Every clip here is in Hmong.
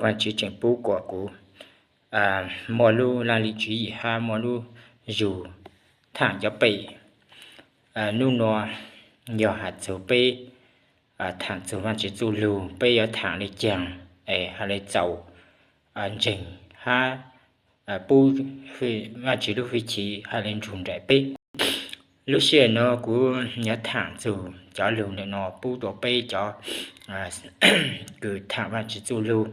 Vajtswv tseem pub kom kuv muaj lub laj lim tswv yim hab muaj lub zug thaam cov pej. Nub nua yog has txug peb thaam txug Vajtswv txuj lug, peb yuav thaam le caag es has le txaus ntseeg hab pub Vajtswv lub hwj chim has le nrug nraim peb. Lub sij hawm nuav kuv yuav thaam txug cov lug ntawm nuav pub rua peb cov kws thaam Vajtswv txuj lug.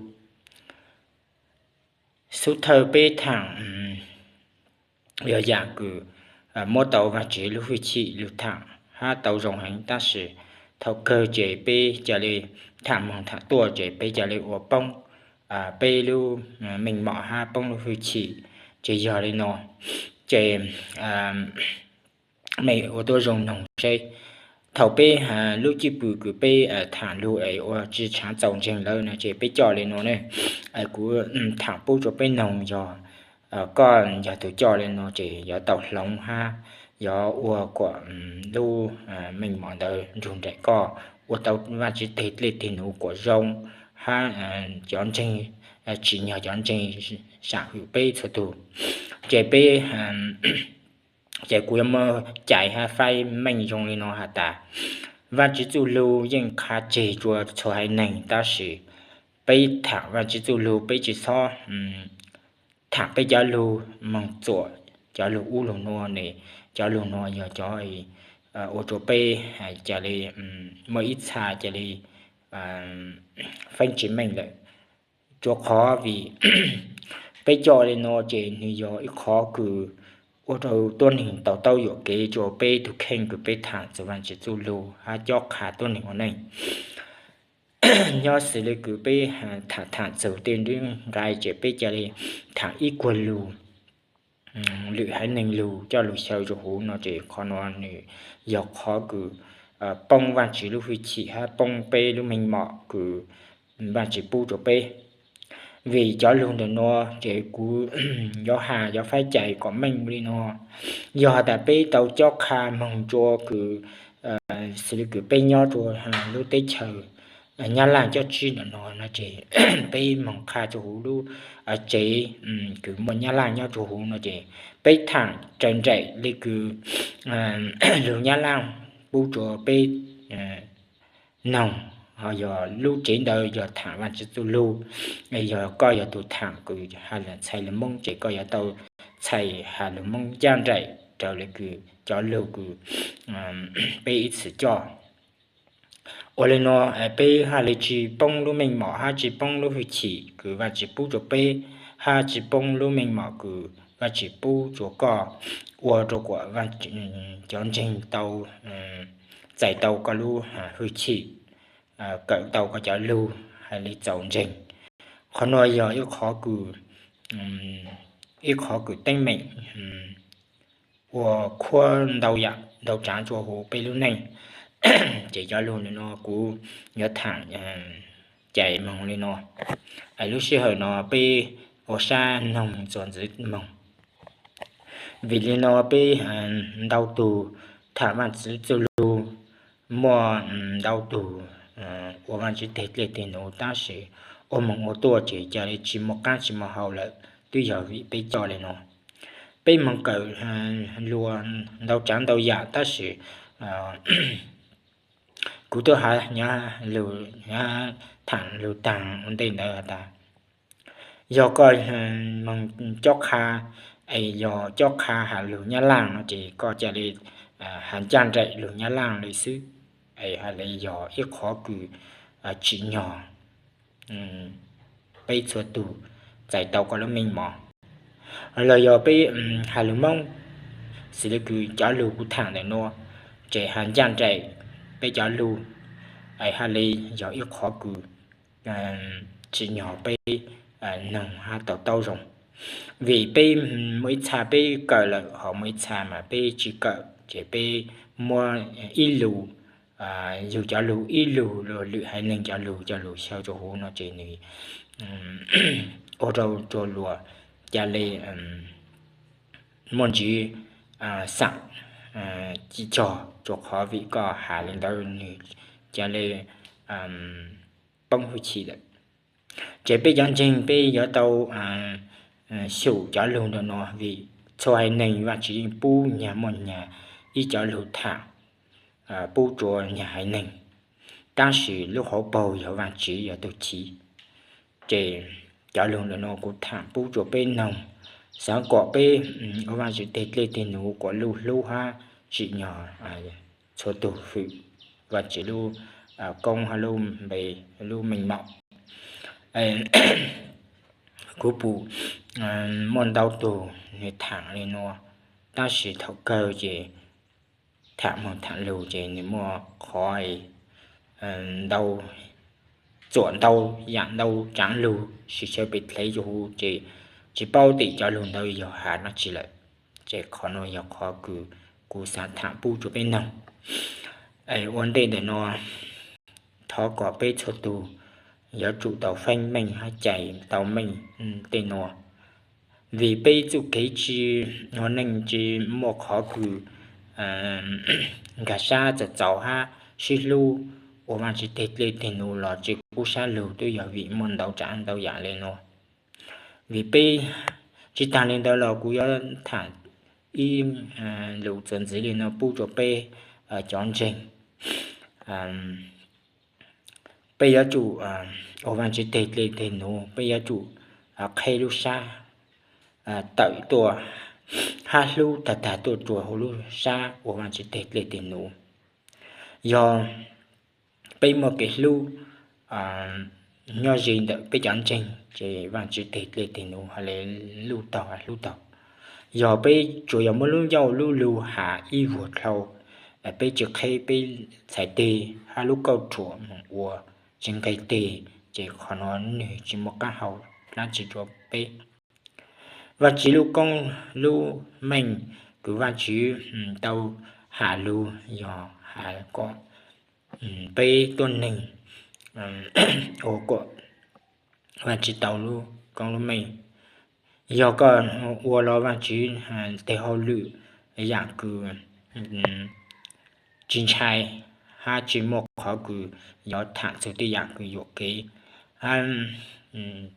Xub thawj peb thaam yog yaam kws muab tau Vajtswv lub hwj chim lug thaam hab tau zoo heev, tab sis thaum kawg ces peb ca le thaam moog thaam tuaj ces peb ca le ua poob peb lub meej mom hab poob lub hwj chim. Ces yog le nuav ces mej ua tuab zoo noog seb, thaum peb lub cwj pwm kws peb thaam lug es ua tsi tshaav txaus ntseeg lawm no ces peb coj le nuav ne. Kuv thaam pub rua peb noog yog koj yog tug coj le nuav ces yuav tau hloov hab yuav ua kom lub meej mom ntawd nrug nraim koj, ua tau Vajtswv teg dlej teg nuv kom zoo hab cov ntseeg, tsim nyog cov ntseeg saam hwm peb txhua tug. Ces peb ces kuv yuav muab cais hab faib meej zoo le nuav has tas, Vajtswv txuj lug yeej qha tseg rua txhua haiv neeg, tab sis peb thaam Vajtswv txuj lug peb tsi xob thaam peb cov lug moog txuam cov lug ub lug nuav ne. Cov lug nuav yog cov ua rua peb ca le muaj ib txha ca le feeb tsi meej lawm. Rua qhov vim peb coj le nuav ces nwg yog ib qhov kws ua rau tuab neeg tau taub yuam kev rua peb tug kheej kws peb thaam txug Vajtswv txuj lug hab cob qha tuab neeg ua neej. Nyob xws le kws peb thaam thaam txug tej nruab nqai ces peb ca le thaam ib kuag lug, lwm haiv neeg lug coj lug xyaw rua huv no ces qhov nuav nwg yog qhov kws poob Vajtswv lub hwj chim hab poob peb lub meej mom kws Vajtswv pub rua peb. Vim cov lug ntawm nuav ces kuv yuav has yuav faib cais kom meej le nuav. Yog has tas peb tau cob qha moog rua kws xws le kws peb nyob rua lub teb chaws Nyab Laj cob tsib ntawm nuav no ces peb moog qha rua huv lub tsev kws muaj Nyab Laj nyob rua huv no ces peb thaam raws nraim le kws lug Nyab Laj pub rua peb noog, ho yog lub tsev ntawd yog thaam Vajtswv txuj lug, yog koj yog tug thaam kws has txhais lus Moob ces koj yuav tau txhais has lus Moob ncaj nraim raws le kws cov lug kws peb ib txwm coj. Ua le nuav peb haj le tsi poob lub meej mom hab tsi poob lub hwj chim kws Vajtswv pub rua peb, hab tsi poob lub meej mom kws Vajtswv pub rua koj, ua rua kom cov ntseeg tau txais tau koj lub hwj chim, kawm tau koj cov lug has le txaus ntseeg. Qhov nuav yog ib qhov kws, ib qhov kws teeb meem ua khuab ntau yaam ntau tsaav rua huv peb lub neej. Ces cov lug nuav kuv yuav thaam cais moog le nuav. Lub sij hawm no peb ua sab noog txuas ntxiv moog. Vim le nuav peb ntau tug thaam Vaajtswv txuj lug, muaj ntau tug ua Vaajtswv teg dlej teg nuv tab sis ua moog ua tuaj ces ca le tsi muaj qaab tsi muaj hau lawm, twb yog vim peb coj le nuav. Peb moog kawm luas ntau tsaav ntau yaam tab sis kuv twb has nyav lug, nyav thaam lug taag ua ntej ntawd has tas, yog koj moog cob qha es yog cob qha has lug Nyab Laaj no ces koj ca le has ncaj nraim lug Nyab Laaj le xwb, es has le yog ib qhov kws tsim nyog peb txhua tug txais tau koj lub meej mom. Los yog peb has lug Moob, xws le kws cov lug kuv thaam ntawm nuav, ces has ncaj nraim peb cov lug, es has le yog ib qhov kws tsim nyog peb noog hab to taub zoo. Vim peb muaj ib txha peb kawm lawm, ho muaj ib txha mas peb tsi kawm, ces peb muab ib lus, yug cov lug ib lug, lwm haiv neeg cov lug coj lug xyaw rua huv no ces nws ua rau rua luas ca le muaj ntsiv xaam ci cog, rua qhov vim koj has le ntawd nws ca le poob hwj chim lawm. Ces peb cov ntseeg peb yuav tau xyum cov lug ntawm no, vim txhua haiv neeg Vajtswv yeej pub nyag muaj nyag ib cov lug tham pub rua nyag haiv neeg, tab sis lub hauv paug yog Vajtswv yog tug chiv. Ces cov lug ntawm no kuv tham pub rua peb noog, xaav kom peb ua Vajtswv teg dlej teg num kom luj hlub hab tsim nyog txhua tug hwm Vajtswv lub koob hab lub npe, lub meej mom. Kuv pum muaj ntau tug nwg tham le nuav, tab sis thaum kawg ces tham moog tham lug ces nwg muaj qhov ntau, txuam ntau yaam ntau tsaav lug sis chaw pes dlev rua huv ces tsi paub tim cov lug ntawd yog has dlaab tsi lawm. Ces qhov nuav yog qhov kws kuv xaav tham pub rua peb noog. Ua ntej ntawm no, thov kom peb txhua tug yuav tsum tau feeb meej hab cais tau meej tej nuav, vim peb txuj kev tsi, ua neej tsi muaj qhov kws nkag sab txaus txaus hab sib hlub ua Vajtswv teg dlej teg num los tsi kub sab lug twb yog vim muaj ntau tsaav ntau yaam le nuav. Vim peb, tsi taag le ntawd los kuv yuav tham ib lus txuas ntxiv le nuav pub rua peb cov ntseeg. Peb yuav tsum ua Vajtswv teg dlej teg num, peb yuav tsum qheb lub sab tawm tuaj hab hlub tag tag tuaj rua huv lub sab ua Vajtswv teg dlej teg num. Yog peb muaj kev hlub nyob ze ntawm peb cov ntseeg ces Vajtswv teg dlej teg num hab le luj taug hab hlub taug. Yog peb tsuas yog muab lub ncauj lub lug has ib vuag dlhau, peb tsi qheb peb txhais teg hab lub kauj ruam moog ua tsi nqeg teg, ces qhov nuav nwg tsi muaj qaab hau dlaab tsi rua peb. Vajtswv lub koob lub meej kws Vajtswv tau has lug yog has kom peb tuab neeg ua kom Vajtswv tau lub koob lub meej. Yog koj ua los Vajtswv teg hauj lwm yaam kws tsi ntshai hab tsi muaj qhov kws yuav tham txug tej yaam kws yuam kev.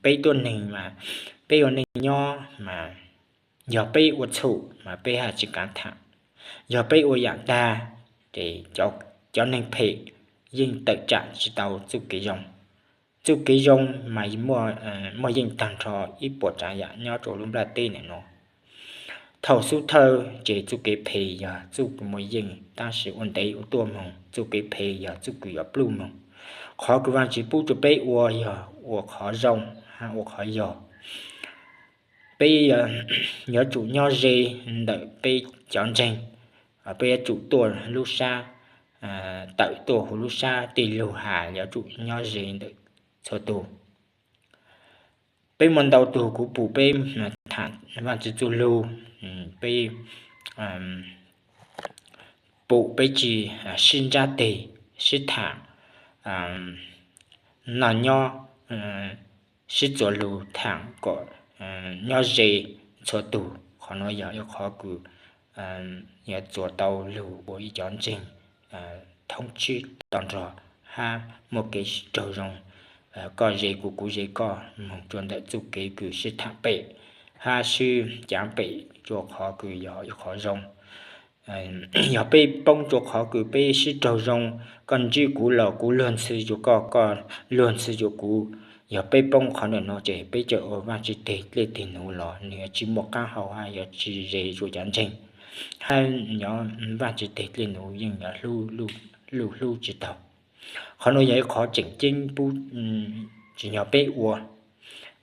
Peb tuab neeg mas peb ua neej nyob mas yog peb ua txhum mas peb haj tsi kaav tham. Yog peb ua yaam tag ces cov neeg phem yeej tawm tsaam tsi tau txuj kev zoo. Txuj kev zoo mas muaj yeej taag nrho ib puas tsaav yaam nyob rua lub nplaj teb ntawm no. Thaum xub thawj ces txuj kev phem yog txuj kws muaj yeej, tab sis ua ntev ua tuaj moog txuj kev phem yog txuj kws yuav pluj moog. Qhov kws Vajtswv pub rua peb ua yog ua qhov zoo hab ua qhov yog. Peb yuav tsum nyob ze ntawm peb cov ntseeg, peb yuav tsum tuaj lub sab tawm tuaj huv lub sab, tej lug has yuav tsum nyob ze ntawm txhua tug. Peb muaj ntau tug kuv pum peb tham Vajtswv txuj lug, peb pum peb tsi sib ntsab teg, sib tham noj nyob, sib txuas lug tham kom nyob ze txhua tug. Qhov nuav yog ib qhov kws yuav txuas tau lug ua ib cov ntseeg thoob tsib tog nrog hab muaj kev sib raug zoo. Koj ze kuv, kuv ze koj, moog rua ntawm txuj kev kws sib tham pem hab sib caav pem rua qhov kws yog ib qhov zoo. Yog peb poob rua qhov kws peb sib raug zoo, koj ntsib kuv los kuv luag ntxhi rua koj, koj luag ntxhi rua kuv. Yog peb poob qhov ntawm no ces peb txawm ua Vajtswv teg dlej teg num los nwg yuav tsi muaj qaab hau hab yuav tsi ze rua cov ntseeg. Hab nyob Vajtswv teg dlej num yeej yuav luj hlub tsi taug. Qhov nuav yog ib qhov tseem ceeb pub tsim nyog peb ua.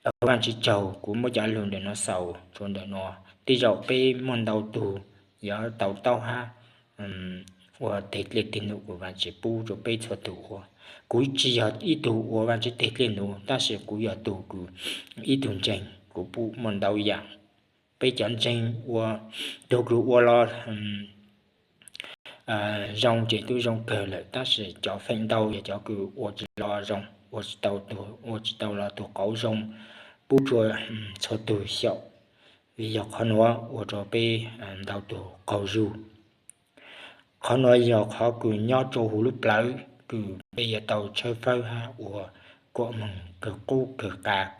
Ua Vajtswv tsaug, kuv muab cov lug ntawm no xaus rua ntawm no. Tej zaum peb muaj ntau tug yuav tau taub hab ua teg dlej teg num kws Vajtswv pub rua peb txhua tug ua. Kuv tsi yog ib tug ua Vajtswv teg dlej num, tab sis kuv yog tug kws, ib tug ntseeg, kuv pum muaj ntau yaam peb cov ntseeg ua, tug kws ua los zoo ces tub zoo kawg lawm, tab sis cov feem ntau yog cov kws ua tsi los zoo, ua tsi tau, ua tsi tau los tug qauv zoo pub rua txhua tug xyaum. Vim yog qhov nuav ua rua peb ntau tug qaug zug. Qhov nuav yog qhov kws nyob rua huv lub plawv kws peb yuav tau tshawb fawb hab ua kuam moog kawg qub kawg qa kawg